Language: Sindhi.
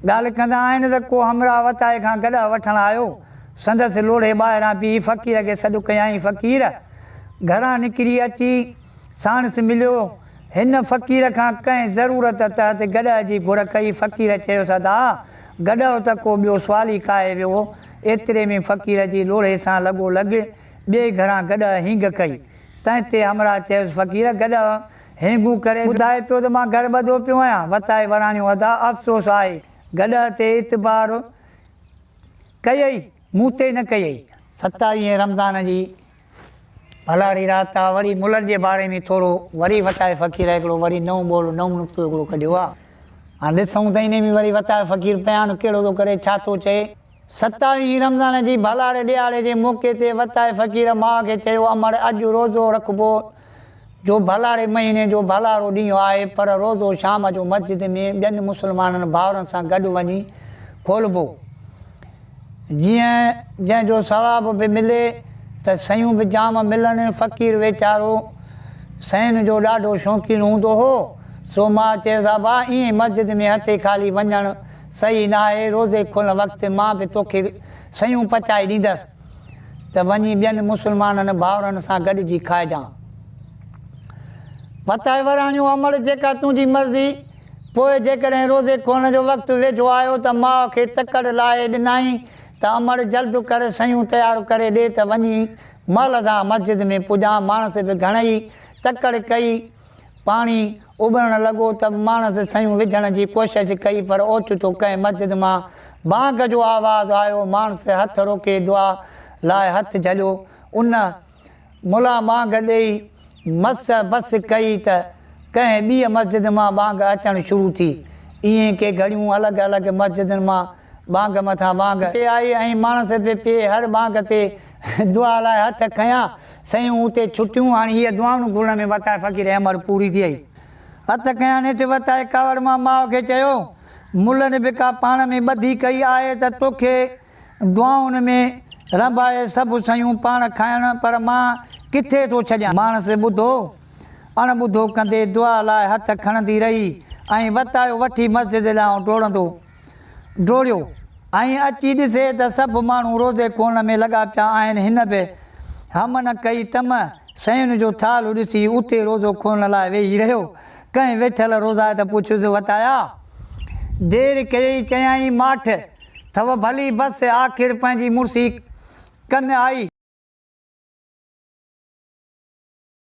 ڳالهه ڪندا آهن ته ڪو همراهه وتائي کان گڏهه وٺڻ آيو. سندس لوڙهي ٻاهران بيهي فقير کي سڏ ڪيائين. فقير گهران نڪري اچي ساڻس مليو. هن فقير کان ڪنهن ضرورت تحت گڏهه جي گهر ڪئي. فقير چيس، ادا! گڏهه ته ڪو ٻيو سوالي ڪاهي ويو. ايتري ۾ فقير جي لوڙهي سان لڳو لڳ ٻئي گهران گڏهه هينگ ڪئي. تنهن تي همراهه چيس، فقير! گڏهه هينگون ڪري ٻڌائي پيو ته مان گهر ٻڌو پيو آهيان. وتائي وراڻيو، ادا! افسوس آهي، گڏهه تي اعتبار ڪيئي، مون تي نه ڪيئي. ستاويهين رمضان جي ڀلاڙي رات آ. وري ملن جي باري ۾ ٿورو وري وتائي فقير هڪڙو وري نئون ٻول، نئون نقطو هڪڙو ڪڍيو آ. هاڻ ڏسون ته انهي ۾ وري وتائي فقير بيان ڪهڙو ٿو ڪري، ڇا ٿو چئي. ستاويهين رمضان جي ڀلاڙي ڏهاڙي جي موقعي تي وتائي فقير ماء کي چيو، امڙ اڄ روزو رکبو جو ڀلاري مهيني جو ڀلارو ڏينهن آهي پر روزو شام جو مسجد ۾ ٻين مسلمانن ڀائرن سان گڏ وڃي کولبو جيئن جنهن جو ثواب به ملي ته سيون به جام ملن. فقير ويچارو سين جو ڏاڍو شوقين هوندو هو سو ماء چيس ابا ائين مسجد ۾ هٿي خالي وڃڻ صحيح ناهي روزي کولڻ وقت مان به توکي سيون پچائي ڏيندس. ته وڃي ٻين مسلمانن ڀائرن سان گڏجي کائجان. وتائي وراڻيو، امڙ جيڪا تنهنجي مرضي. پوء جيڪڏهن روزي کولڻ جو وقت ويجهو آيو ته ماء کي تڪڙ لائي ڏنائين ته امڙ جلد ڪر سيون تيار ڪري ڏي ته وڃي مهل سان مسجد ۾ پڄان. ماڻس به گهڻئي تڪڙ ڪئي. پاڻي اٻرڻ لڳو ته ماڻس سيون وجهڻ جي ڪوشش ڪئي پر اوچتو ڪنهن مسجد مان بانگ جو آواز آيو. ماڻس هٿ روڪي دعا لاء هٿ جهليو. ان ملان بانگ ڏئي مس بس ڪئي ته ڪنهن ٻيء مسجد مان بانگ اچڻ شروع ٿي. ائين ڪي گهڙيون الڳ الڳ مسجدن مان ٻانگ مٿان ٻانگ پئي آئي ۽ ماڻس به پئي هر ٻانگ تي دعا لاء هٿ کنيا. سيون اتي ڇٽيون. هاڻي هيء دعائن گهرڻ ۾ وتائي فقير احمد پوري ٿي آئي. هٿ کنيا نيٺ وتائي ڪاوڙ مان ماء کي چيو، ملن به ڪا پاڻ ۾ ٻڌي ڪئي آهي ته توکي دعائن ۾ رنڀائي سڀ سيون پاڻ کائڻ پر مان ڪٿي ٿو ڇڏيان. ماڻس ٻڌو اڻ ٻڌو ڪندي دعا لاء هٿ کڻندي رهي ۽ وتايو وٺي مسجد ڏانهن ڊوڙندو ڊوڙيو ۽ اچي ڏسي ته سڀ ماڻهو روزي کولڻ ۾ لڳا پيا آهن. هن به هم نه ڪئي تم سين جو ٿالهه ڏسي اتي روزو کولڻ لاء ويهي رهيو. ڪنهن ويٺل روزائت پڇيس، وتايا! دير ڪيئي؟ چيائين، ماٺ ٿو ڀلي بس آخر پنهنجي مڙسي ڪن آئي.